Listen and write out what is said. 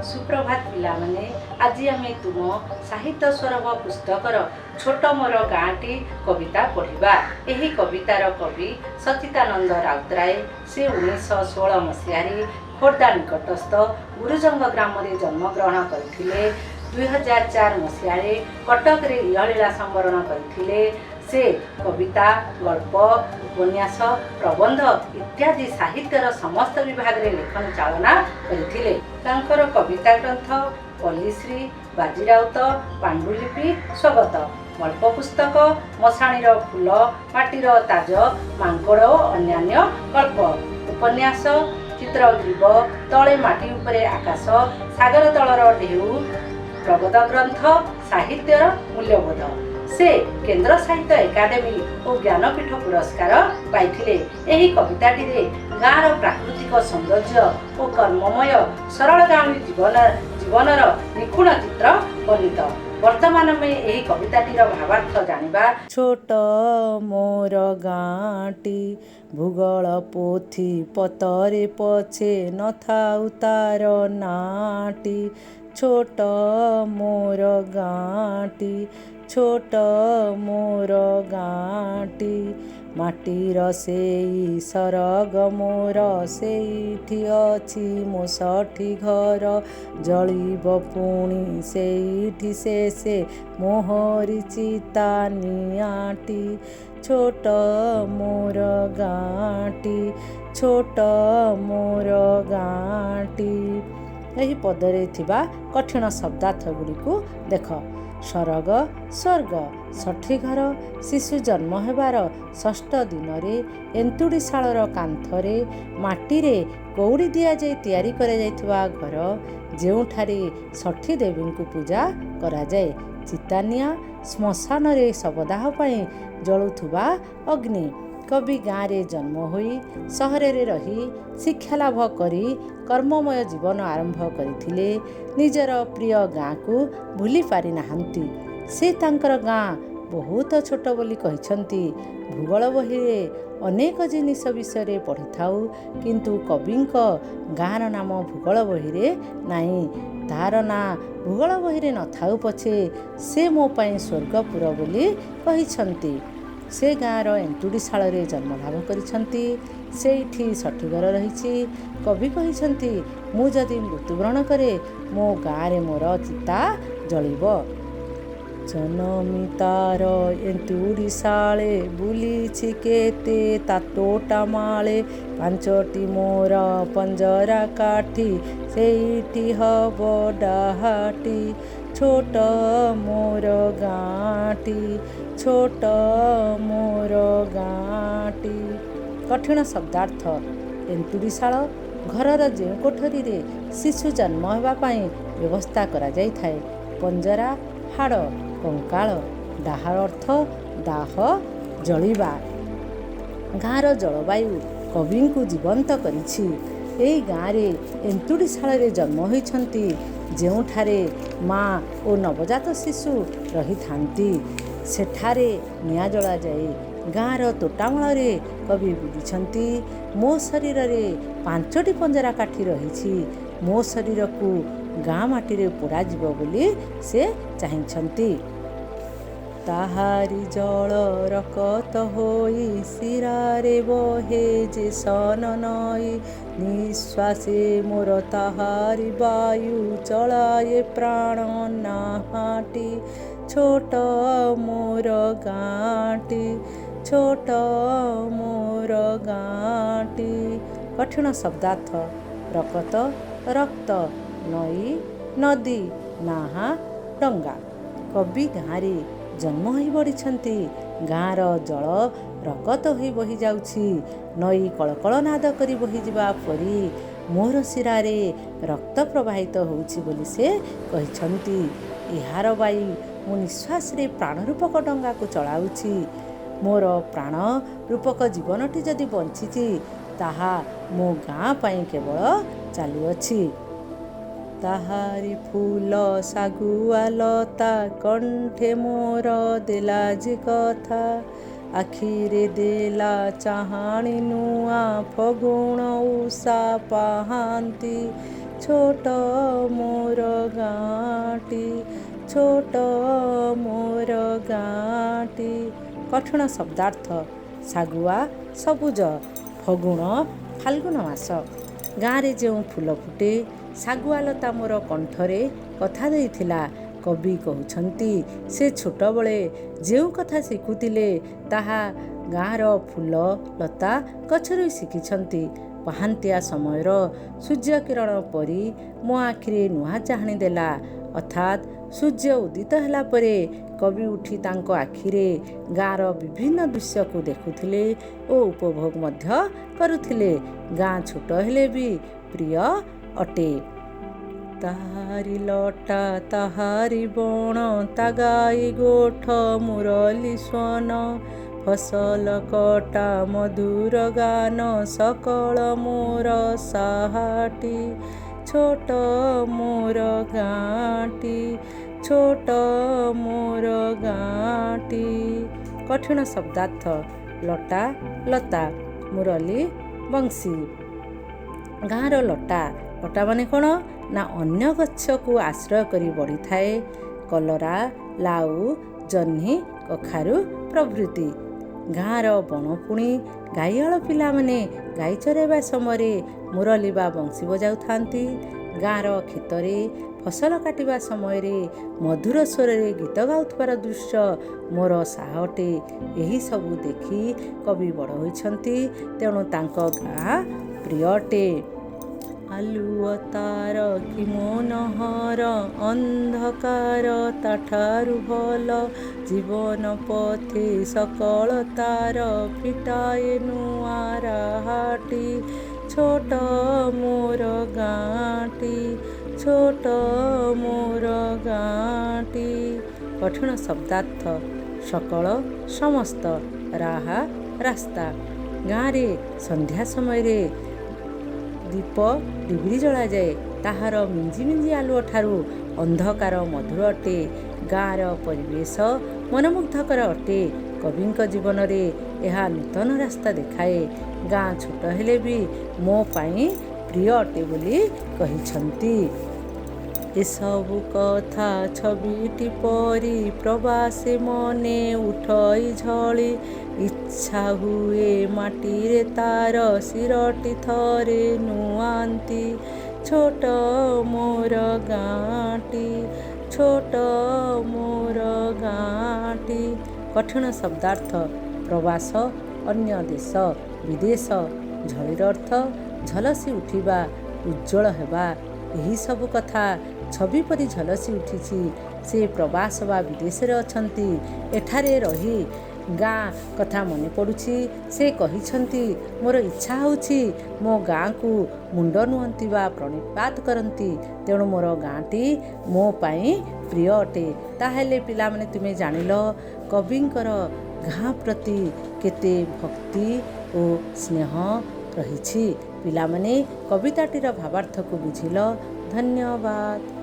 ସୁପ୍ରଭାତ ପିଲାମାନେ। ଆଜି ଆମେ ତୁମ ସାହିତ୍ୟ ସୌରଭ ପୁସ୍ତକର ଛୋଟ ମୋର ଗାଁଟି କବିତା ପଢ଼ିବା। ଏହି କବିତାର କବି ସଚ୍ଚିଦାନନ୍ଦ ରାଉତରାୟ। ସେ 1916 ମସିହାରେ ଖୋର୍ଦ୍ଧା ନିକଟସ୍ଥ ଗୁରୁଜଙ୍ଗ ଗ୍ରାମରେ ଜନ୍ମଗ୍ରହଣ କରିଥିଲେ। 2004 ମସିହାରେ କଟକରେ ଇହଲୀଳା ସମ୍ବରଣ କରିଥିଲେ। ସେ କବିତା, ଗଳ୍ପ, ଉପନ୍ୟାସ, ପ୍ରବନ୍ଧ ଇତ୍ୟାଦି ସାହିତ୍ୟର ସମସ୍ତ ବିଭାଗରେ ଲେଖନ ଚାଳନା କରିଥିଲେ। ତାଙ୍କର କବିତା ଗ୍ରନ୍ଥ ପଲ୍ଲୀଶ୍ରୀ, ବାଜିରାଉତ, ପାଣ୍ଡୁଲିପି ସ୍ୱଗତ, ଗଳ୍ପ ପୁସ୍ତକ ମଶାଣିର ଫୁଲ, ମାଟିର ତାଜ, ମାଙ୍କଡ଼ ଓ ଅନ୍ୟାନ୍ୟ ଗଳ୍ପ, ଉପନ୍ୟାସ ଚିତ୍ରଗ୍ରୀବ, ତଳେ ମାଟି ଉପରେ ଆକାଶ, ସାଗର ତଳର ଢେଉ, ପ୍ରବୋଧ ଗ୍ରନ୍ଥ ସାହିତ୍ୟର ମୂଲ୍ୟବୋଧ। ସେ କେନ୍ଦ୍ର ସାହିତ୍ୟ ଏକାଡେମୀ ଓ ଜ୍ଞାନପୀଠ ପୁରସ୍କାର ପାଇଥିଲେ। ଏହି କବିତାଟିରେ ଗାଁର ପ୍ରାକୃତିକ ସୌନ୍ଦର୍ଯ୍ୟ ଓ କର୍ମମୟ ସରଳ ଗାଉଁଲି ଜୀବନର ନିଖୁଣ ଚିତ୍ର ବର୍ଣ୍ଣିତ। ବର୍ତ୍ତମାନ ଆମେ ଏହି କବିତାଟିର ଭାବାର୍ଥ ଜାଣିବା। ଛୋଟ ମୋର ଗାଁଟି, ଭୂଗୋଳ ପୋଥି ପତରେ ପଛେ ନଥାଉ ତାର ନାଁଟି। ଛୋଟ ମୋର ଗାଁଟି, ଛୋଟ ମୋର ଗାଁଟି। ମାଟିର ସେଇ ସରଗ ମୋର, ସେଇଠି ଅଛି ମୋ ଷଠି ଘର। ଜଳିବ ପୁଣି ସେଇଠି ଶେଷେ ମୋହରି ଚିତା ନିଆଁଟି। ଛୋଟ ମୋର ଗାଁଟି, ଛୋଟ ମୋର ଗାଁଟି। ଏହି ପଦରେ ଥିବା କଠିନ ଶବ୍ଦାର୍ଥ ଗୁଡ଼ିକୁ ଦେଖ। ସରଗ, ସ୍ୱର୍ଗ। ଷଠି ଘର, ଶିଶୁ ଜନ୍ମ ହେବାର ଷଷ୍ଠ ଦିନରେ ଏନ୍ତୁଡ଼ିଶାଳର କାନ୍ଥରେ ମାଟିରେ କଉଡ଼ି ଦିଆଯାଇ ତିଆରି କରାଯାଇଥିବା ଘର, ଯେଉଁଠାରେ ଷଠି ଦେବୀଙ୍କୁ ପୂଜା କରାଯାଏ। ଚିତାନିଆଁ, ଶ୍ମଶାନରେ ଶବଦାହ ପାଇଁ ଜଳୁଥିବା ଅଗ୍ନି। କବି ଗାଁରେ ଜନ୍ମ ହୋଇ ସହରରେ ରହି ଶିକ୍ଷାଲାଭ କରି କର୍ମମୟ ଜୀବନ ଆରମ୍ଭ କରିଥିଲେ। ନିଜର ପ୍ରିୟ ଗାଁକୁ ଭୁଲି ପାରିନାହାନ୍ତି। ସେ ତାଙ୍କର ଗାଁ ବହୁତ ଛୋଟ ବୋଲି କହିଛନ୍ତି। ଭୂଗୋଳ ବହିରେ ଅନେକ ଜିନିଷ ବିଷୟରେ ପଢ଼ିଥାଉ, କିନ୍ତୁ କବିଙ୍କ ଗାଁର ନାମ ଭୂଗୋଳ ବହିରେ ନାହିଁ। ତାର ନାଁ ଭୂଗୋଳ ବହିରେ ନଥାଉ ପଛେ ସେ ମୋ ପାଇଁ ସ୍ୱର୍ଗପୁର ବୋଲି କହିଛନ୍ତି। ସେ ଗାଁର ଏନ୍ତୁଡ଼ିଶାଳରେ ଜନ୍ମଲାଭ କରିଛନ୍ତି। ସେଇଠି ଷଠିଘର ରହିଛି। କବି କହିଛନ୍ତି, ମୁଁ ଯଦି ମୃତ୍ୟୁବରଣ କରେ, ମୋ ଗାଁରେ ମୋର ଚିତା ଜଳିବ। ଜନମି ତାର ଏନ୍ତୁଡ଼ିଶାଳେ, ବୁଲିଛି କେତେ ତା ତୋଟା ମାଳେ। ପାଞ୍ଚଟି ମୋର ପଞ୍ଜରା କାଠି, ସେଇଠି ହବ ଡାହାଟି। ଛୋଟ ମୋର ଗାଁଟି, ଛୋଟ ମୋର ଗାଁଟି। କଠିନ ଶବ୍ଦାର୍ଥ। ଏନ୍ତୁଡ଼ିଶାଳ, ଘରର ଯେଉଁ କୋଠରୀରେ ଶିଶୁ ଜନ୍ମ ହେବା ପାଇଁ ବ୍ୟବସ୍ଥା କରାଯାଇଥାଏ। ପଞ୍ଜରା, ହାଡ଼, କଙ୍କାଳ। ଦାହର ଅର୍ଥ ଦାହ, ଜଳିବା। ଗାଁର ଜଳବାୟୁ କବିଙ୍କୁ ଜୀବନ୍ତ କରିଛି। ଏଇ ଗାଁରେ ଏନ୍ତୁଡ଼ିଶାଳରେ ଜନ୍ମ ହୋଇଛନ୍ତି, ଯେଉଁଠାରେ ମା ଓ ନବଜାତ ଶିଶୁ ରହିଥାନ୍ତି। ସେଠାରେ ନିଆଁ ଜଳାଯାଏ। ଗାଁର ତୋଟାମାଳରେ କବି ବୁଲିଛନ୍ତି। ମୋ ଶରୀରରେ ପାଞ୍ଚଟି ପଞ୍ଜରା କାଠି ରହିଛି। ମୋ ଶରୀରକୁ ଗାଁ ମାଟିରେ ପୋଡ଼ାଯିବ ବୋଲି ସେ ଚାହିଁଛନ୍ତି। ତାହାରି ଜଳ ରକତ ହୋଇ ଶିରାରେ ବହେ ଯେ ସନ ନଈ। ନିଶ୍ୱାସେ ମୋର ତାହାରି ବାୟୁ ଚଳାଏ ପ୍ରାଣ ନାହାଟି। ଛୋଟ ମୋର ଗାଁଟି, ଛୋଟ ମୋର ଗାଁଟି। କଠିନ ଶବ୍ଦାର୍ଥ। ରକତ, ରକ୍ତ। ନଈ, ନଦୀ। ନାହା, ଡଙ୍ଗା। କବି ଗାଁରେ ଜନ୍ମ ହୋଇ ବଢ଼ିଛନ୍ତି। ଗାଁର ଜଳ ରକତ ହୋଇ ବହିଯାଉଛି। ନଈ କଳକଳ ନାଦ କରି ବହିଯିବା ପରି ମୋର ଶିରାରେ ରକ୍ତ ପ୍ରବାହିତ ହେଉଛି ବୋଲି ସେ କହିଛନ୍ତି। ଏହାର ବାୟୁ ମୁଁ ନିଶ୍ୱାସରେ ପ୍ରାଣ ରୂପକ ଡଙ୍ଗାକୁ ଚଳାଉଛି। ମୋର ପ୍ରାଣ ରୂପକ ଜୀବନଟି ଯଦି ବଞ୍ଚିଛି, ତାହା ମୋ ଗାଁ ପାଇଁ କେବଳ ଚାଲୁଅଛି। ତାହାରି ଫୁଲ ଶାଗୁଆ ଲତା କଣ୍ଠେ ମୋର ଦେଲା ଯେ କଥା। ଆଖିରେ ଦେଲା ଚାହାଣି ନୂଆ ଫଗୁଣ ଉଷା ପାହାନ୍ତି। ଛୋଟ ମୋର ଗାଁଟି, ଛୋଟ ମୋର ଗାଁଟି। କଠିନ ଶବ୍ଦାର୍ଥ ଶାଗୁଆ ସବୁଜ, ଫଗୁଣ ଫାଲ୍ଗୁନ ମାସ, ଗାଁରେ ଯେଉଁ ଫୁଲ ଫୁଟେ, ଶାଗୁଆ ଲତା ମୋର କଣ୍ଠରେ କଥା ଦେଇଥିଲା। କବି କହୁଛନ୍ତି ସେ ଛୋଟବେଳେ ଯେଉଁ କଥା ଶିଖୁଥିଲେ ତାହା ଗାଁର ଫୁଲ ଲତା ଗଛରୁ ଶିଖିଛନ୍ତି। ପାହାନ୍ତିଆ ସମୟର ସୂର୍ଯ୍ୟକିରଣ ପରି ମୋ ଆଖିରେ ନୂଆ ଚାହାଣି ଦେଲା। ଅର୍ଥାତ୍ ସୂର୍ଯ୍ୟ ଉଦିତ ହେଲା ପରେ କବି ଉଠି ତାଙ୍କ ଆଖିରେ ଗାଁର ବିଭିନ୍ନ ଦୃଶ୍ୟକୁ ଦେଖୁଥିଲେ ଓ ଉପଭୋଗ ମଧ୍ୟ କରୁଥିଲେ। ଗାଁ ଛୋଟ ହେଲେ ବି ପ୍ରିୟ ଅଟେ। ତାହାରି ଲଟା ତାହାରି ବଣ, ତା ଗାଈ ଗୋଠ ମୁରଲୀ ସ୍ୱନ, ଫସଲ କଟା ମଧୁର ଗାନ, ସକଳ ମୋର ସାହାଟି। ଛୋଟ ମୋର ଗାଁଟି, ଛୋଟ ମୋର ଗାଁଟି। କଠିନ ଶବ୍ଦାର୍ଥ ଲଟା ଲତା, ମୁରଲୀ ବଂଶୀ। ଗାଁର ଲଟା, ଲଟା ମାନେ କ'ଣ ନା ଅନ୍ୟ ଗଛକୁ ଆଶ୍ରୟ କରି ବଢ଼ିଥାଏ। କଲରା, ଲାଉ, ଜହ୍ନି, କଖାରୁ ପ୍ରଭୃତି। ଗାଁର ବଣପୁଣି ଗାଈଆଳ ପିଲାମାନେ ଗାଈ ଚରାଇବା ସମୟରେ ମୁରଲୀ ବା ବଂଶୀ ବଜାଉଥାନ୍ତି। ଗାଁର କ୍ଷେତରେ ଫସଲ କାଟିବା ସମୟରେ ମଧୁର ସ୍ୱରରେ ଗୀତ ଗାଉଥିବାର ଦୃଶ୍ୟ ମୋର ସାହ ଅଟେ। ଏହିସବୁ ଦେଖି କବି ବଡ଼ ହୋଇଛନ୍ତି, ତେଣୁ ତାଙ୍କ ଗାଁ ପ୍ରିୟ ଅଟେ। ଆଲୁଅ ତାର କି ମନୋହର, ଅନ୍ଧକାର ତାଠାରୁ ଭଲ, ଜୀବନ ପଥେ ସକଳ ତାର ଫିଟାଏ ନୂଆ ରାହାଟି। ଛୋଟ ମୋର ଗାଁଟି, ଛୋଟ ମୋର ଗାଁଟି। କଠିନ ଶବ୍ଦାର୍ଥ ସକଳ ସମସ୍ତ, ରାହା ରାସ୍ତା। ଗାଁରେ ସନ୍ଧ୍ୟା ସମୟରେ ଦୀପ ଡିବିରି ଜଳାଯାଏ। ତାହାର ମିଞ୍ଜି ମିଞ୍ଜି ଆଲୁଅ ଠାରୁ ଅନ୍ଧକାର ମଧୁର ଅଟେ। ଗାଁର ପରିବେଶ ମନୋମୁଗ୍ଧକର ଅଟେ। କବିଙ୍କ ଜୀବନରେ ଏହା ନୂତନ ରାସ୍ତା ଦେଖାଏ। ଗାଁ ଛୋଟ ହେଲେ ବି ମୋ ପାଇଁ ପ୍ରିୟ ଅଟେ ବୋଲି କହିଛନ୍ତି। ଏସବୁ କଥା ଛବିଟି ପରି ପ୍ରବାସେ ମନେ ଉଠଇ ଝଳି, ଇଚ୍ଛା ହୁଏ ମାଟିରେ ତାର ଶିରଟି ଥରେ ନୁଆନ୍ତି। ଛୋଟ ମୋର ଗାଁଟି, ଛୋଟ ମୋର ଗାଁଟି। କଠିନ ଶବ୍ଦାର୍ଥ ପ୍ରବାସ ଅନ୍ୟ ଦେଶ ବିଦେଶ। ଝଳିର ଅର୍ଥ ଝଲସି ଉଠିବା, ଉଜ୍ଜ୍ୱଳ ହେବା। ଏହିସବୁ କଥା ଛବି ପରି ଝଲସି ଉଠିଛି। ସେ ପ୍ରବାସ ବା ବିଦେଶରେ ଅଛନ୍ତି, ଏଠାରେ ରହି ଗାଁ କଥା ମନେ ପଡ଼ୁଛି। ସେ କହିଛନ୍ତି ମୋର ଇଚ୍ଛା ହେଉଛି ମୋ ଗାଁକୁ ମୁଣ୍ଡ ନୁହନ୍ତି ବା ପ୍ରଣିପାତ କରନ୍ତି, ତେଣୁ ମୋର ଗାଁଟି ମୋ ପାଇଁ ପ୍ରିୟ ଅଟେ। ତାହେଲେ ପିଲାମାନେ ତୁମେ ଜାଣିଲ କବିଙ୍କର ଗାଁ ପ୍ରତି କେତେ ଭକ୍ତି ଓ ସ୍ନେହ ରହିଛି। ପିଲାମାନେ କବିତାଟିର ଭାବାର୍ଥକୁ ବୁଝିଲ। ଧନ୍ୟବାଦ।